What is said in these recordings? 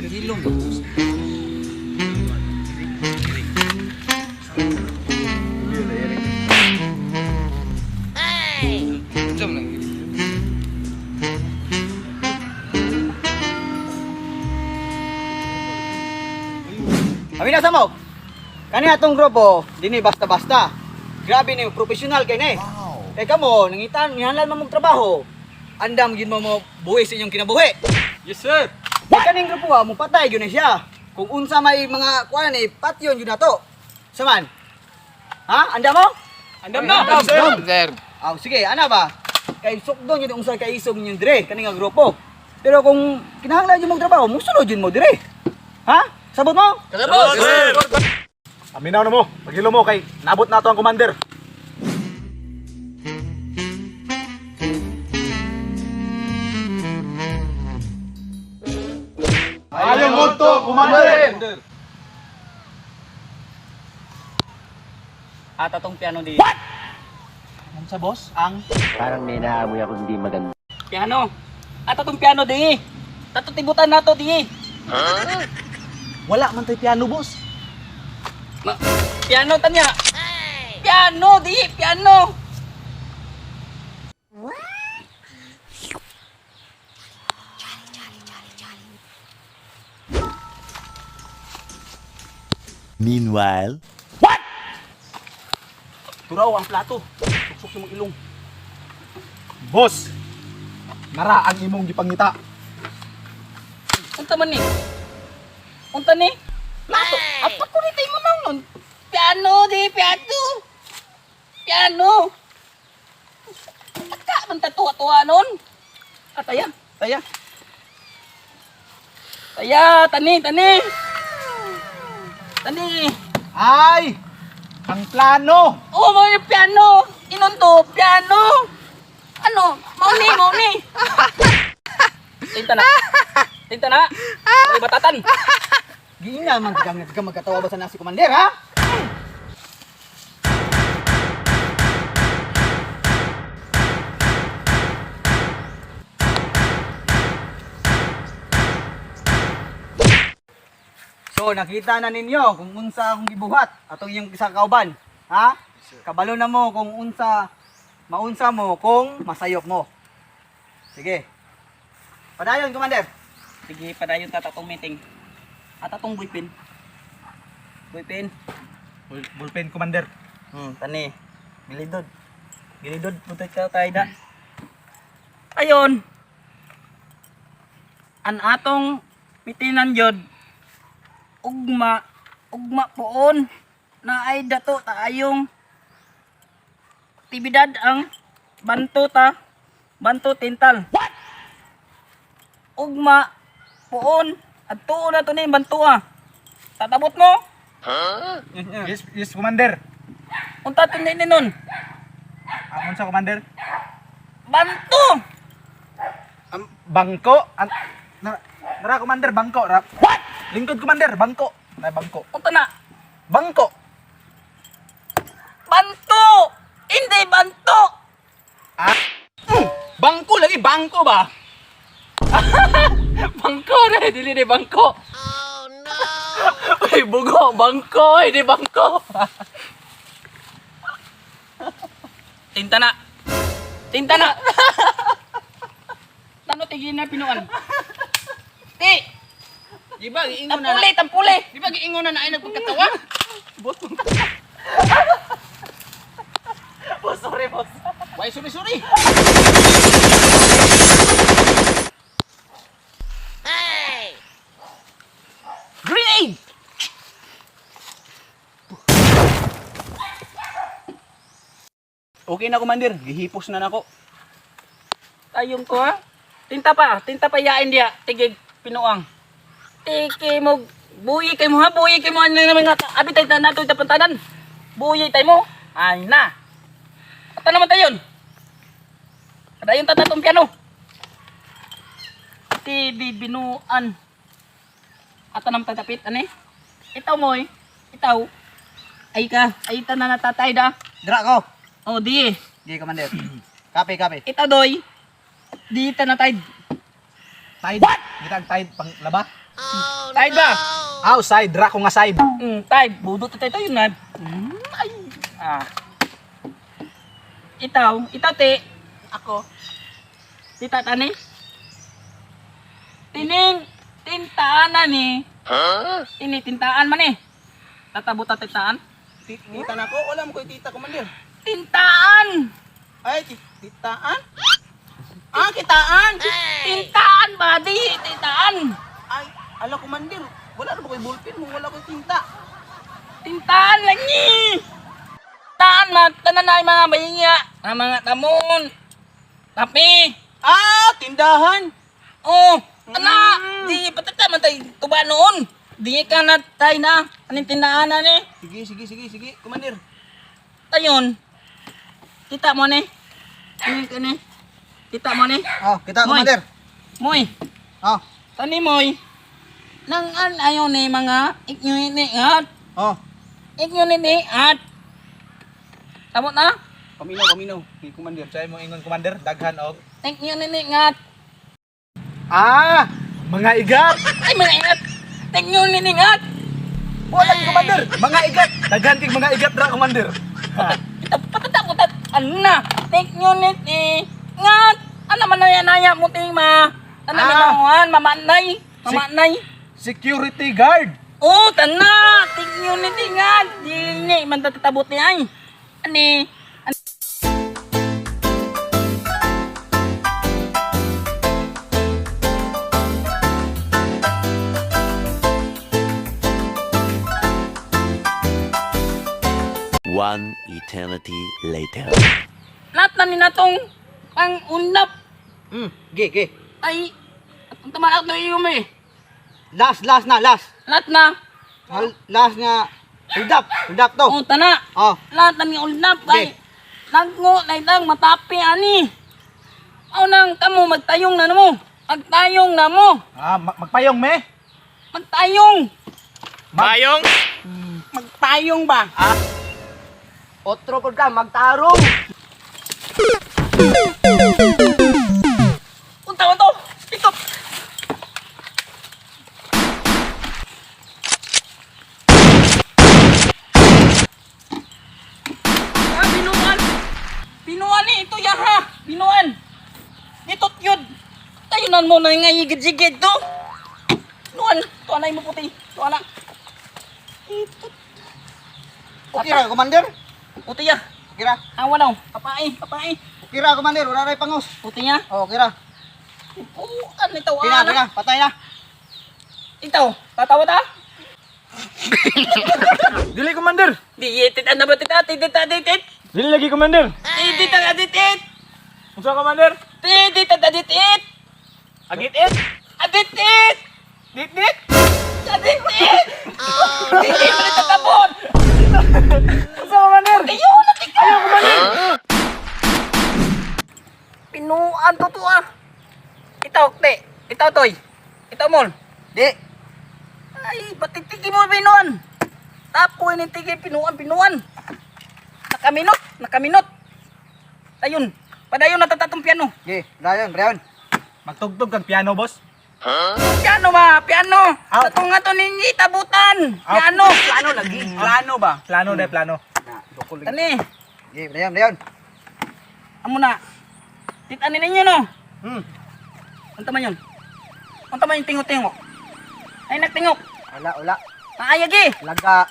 Hilom. Kami na sa mo. Kani atong grupo, dinhi basta-basta. Grabe ni professional kay ni. Wow. Kay kamo, nangitan nihanlan man mong trabaho. Andam gyud mo mo buhi sa inyong kinabuhi. Yes, sir. Kay kaning grupo ha, mo patay gyud ni siya. Kung unsa may mga kuan ni patyon gyud nato. Saman? Ha? Andam mo? Andam na. Sir. Aw, sige, ana ba? Kay sukdon yun unsa kay isog ninyong dire kani nga grupo. Pero kung kinahanglan jud mong trabaho, musulod jud mo dire. Ha? Sabot mo? Kasabot, sir. Aminaw na mo. Pagilo mo kay nabot na to ang commander. Ayaw mo to, commander! At atong piano di. What? Unsa boss? Ang Parang may naamoy ako hindi maganda. Piano. At atong piano di. Tatutibutan nato di. Wala man tay piano, boss. Ma piano tanya. Piano di, piano. Meanwhile, Turaw ang plato. Suksok imong ilong. Boss, nara ang imong gipangita. Unta man ni? Unta ni? Plato. Apa ko ni tayo mo nun? Piano di, piano. Piano. Taka man tatuwa-tuwa nun. Ah, taya, taya. Taya, tani, tani. Tani. Ay! Ang plano! Oh, mo yung piano. Inon to, piano. Ano? Mao ni, mao ni. Tinta na. Tinta na. Uy, batatan. Giina man kang ka magkatawa ba sa nasi commander ha? So nakita na ninyo kung unsa akong gibuhat atong iyong isa kauban, ha? Kabalo na mo kung unsa maunsa mo kung masayop mo. Sige. Padayon, Commander. Sige, padayon ta tatong meeting. At atong buipin. Buipin. Bullpen, commander. Tani. Gilidod. Gilidod, putoy ka tayo da. Ayon. An atong mitinan jod. Ugma, ugma poon na ay dato taayong aktibidad ang banto ta, banto tintal. What? Ugma poon at tuon na to ni banto ah. Tatabot mo? Yes, yes, commander. Unta to ni nun. Ang unsa, commander? Banto! Ang bangko. Ang, nara, nara, commander, bangko. Ra. What? Lingkod, commander, bangko. Na bangko. Unta na? Bangko. Banto! Hindi banto! Bangko lagi, bangko ba? Bangko na, dili ni bangko. Oh no! Uy, bugo, bangko, hindi bangko. Tinta na. Tinta na. Tano tigil na pinuan. Ti! Di ba giingon na? Tampuli, tampuli. Di ba giingon na naay nagpagkatawa? Boss, boss, sorry, boss. Why sorry sorry? Grenade! Okay na, commander. Gihipos na nako. Tayong ko ha. Tinta pa yain diya, tigig pinuang. Tiki mo, buyi kay mo ha, buyi kay mo ano naman nga, abi tayo na nato tapantanan. Buyi tayo mo. Ay na. Ata naman tayon. Adayon tatatong piano. TV binuan. Ata naman tatapit ani. Itaw mo eh. Itaw. Ay ka, ay ta na natatay da. Dira ko. Oh, di. Sige, Commander. Kape, kape. Ito doy. Di ta na tide. Tide. What? Gitag tide pang laba. Tide ba? Aw, side ra ko nga side. Tide. Budot tayo tayo na. Ay. Ah. Itaw, itaw te. Ako. Tita tani. Tining tintaan na ni. Huh? Ini tintaan man eh. Tatabuta tintaan. Tita na ko. Wala mo ko'y tita, Commander. Tintaan. Ay, titaan? Ah, kitaan! Tintaan ba di? Tintaan. Ay, ala, Commander. Wala na ba ko'y ballpen mo? Wala ko'y tinta. Tintaan lang ni. Taan ma tanan na mga bayingya, ang mga tamon. Tapi. Ah, tindahan! Oh, ana, di patata man tay tuba noon. Di ka na tay na aning tinaan na ni. Sige, sige, sige, sige, Commander. Tayon. Tita mo ni. Ini kani. Tita mo ni. Oh, kita, Moy. Commander. Moy. Oh, Tani moy. Nang an ayon ni mga iknyo ni at oh. iknyo ni at. Tamo na? Paminaw, paminaw. Sige, Commander. Say mo ingon commander, daghan og. Iknyo ni ngat. Ah, mga igat. Ay mga ingat. Iknyo ni ngat. Wala commander, mga igat. Daghan kay mga igat ra commander. Ito patata ko tat ano na. Iknyo ni ngat. Ano man na naya mo ting ma. Ano man Ah. ah. mamanay. Mamanay. Security guard. Oh, tana! Tingnan ni tingan! Di ni, man tatabot ni ay. Ani? One eternity later. Lahat na ni natong pang-unlap Ge, ge. ay atong tumaak na iyo mo eh. Last, last na, last. Lahat na. Last nga. Hold up, hold up to. Oh, tana. Oh, Lahat na ni unlap ay Okay. nagmo na itang matapi ani. Aw nang kamo magtayong na mo. Magtayong na mo. Ah, magpayong me. Magtayong. Payong? Magpayong ba? Otro pod ka, magtarong. Unta man to. Ito. Ah, binuan. Binuan ni ito yaha. Binuan. Ito yun. Tayo mo na nga yigid-yigid to. Nuan, tuan ay mo puti. Tuan na. Ito. Okay ra, Commander. Puti ya. Okay ra. Awa daw. Papae, papae. Okay ra, Commander. Wala ray pangos. Puti ya. Oh, okay ra. Puan ito. Okay na, okay na. Patay na. Ito, tatawa ta? Dili commander. Di itit ang nabatit tit tit tit. Dili lagi commander. Titit ang aditit. Unsa commander? Titit ang aditit. Agit it. Aditit. Dit dit. Aditit. Dili mo natatabon. Unsa commander? Ayun, natika. Ayaw, commander. Pinuan to to ah. Itaw, te. Itaw, toy. Itaw, mol. Di. Ay, batitigi mo pinuan. Tapo ini tigi pinuan, pinuan. Nakaminot, nakaminot. Ayun, padayon natatatong piano. Ge, rayon, rayon. Magtugtog kag piano, boss. Piano ba? Piano. Aw. Sa tunga to ninyi tabutan. Aw. Piano. Plano lagi. Plano ba? Plano dai plano. Na, dukol. Tani, Ge, rayon, rayon. amo na. Titanin ninyo no. Unta man yun? Unta man yung tingo-tingo? Ay nagtingok. Wala, wala. Maayagi. Laga.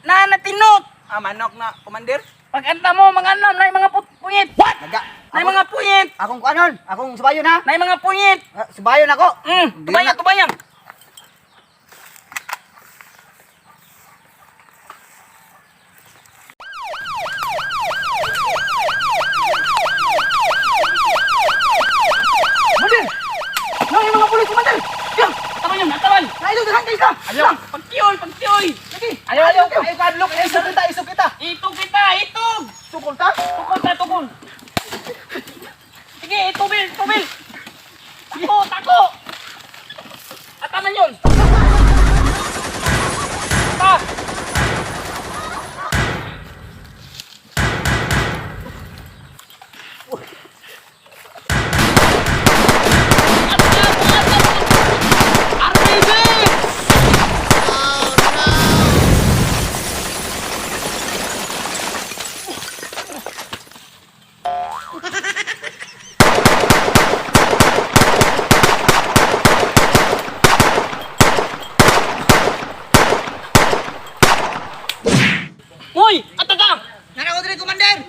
Na natinok. Ah, manok na, Commander. Pag anta mo mga anam na mga puyit. What? Laga. Na mga puyit. Akong kuanon, akong subayon ha. Na mga puyit. Ah, Subayon ako. Di Tubayang, na. tubayang. Commander! No, yung mga pulis, Commander! Yang! Ataman yun, ataman. Ay, daghan kayo ka! Ayaw. Pagtiyoy, pagtiyoy. Lagi! Ayaw, ayaw, ayaw kadlok, ayaw isog kita, isog kita. Itog kita, itog. Tukol ta. Tukol ta, tukol. Sige, itubil, itubil. Tako, tako. Ataman yun. Ta. Hoy, atata. Nana ko diri, Commander.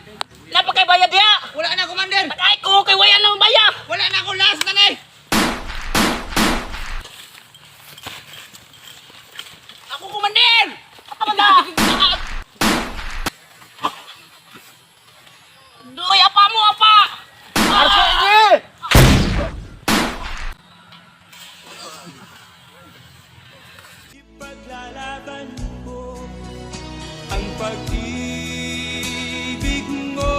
Napakay bayad diha. Wala na, Commander. Ay ko kay wayan na baya. Wala na ako last na ni. Ako, Commander. Ata man da. Doy, apa mo apa. Arso ini! Ipaglalaban ko ang pag-ibig mo.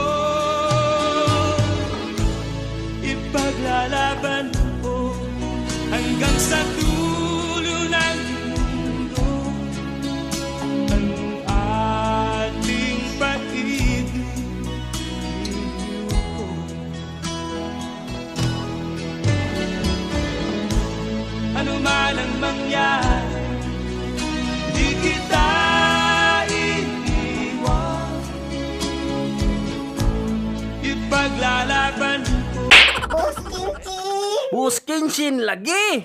Ipaglalaban ko hanggang sa dulo ng mundo ang ating pag-ibig ko. Ano man ang mangyari, di kita iiwan. Ipaglalaban ko. Buskinsin lagi.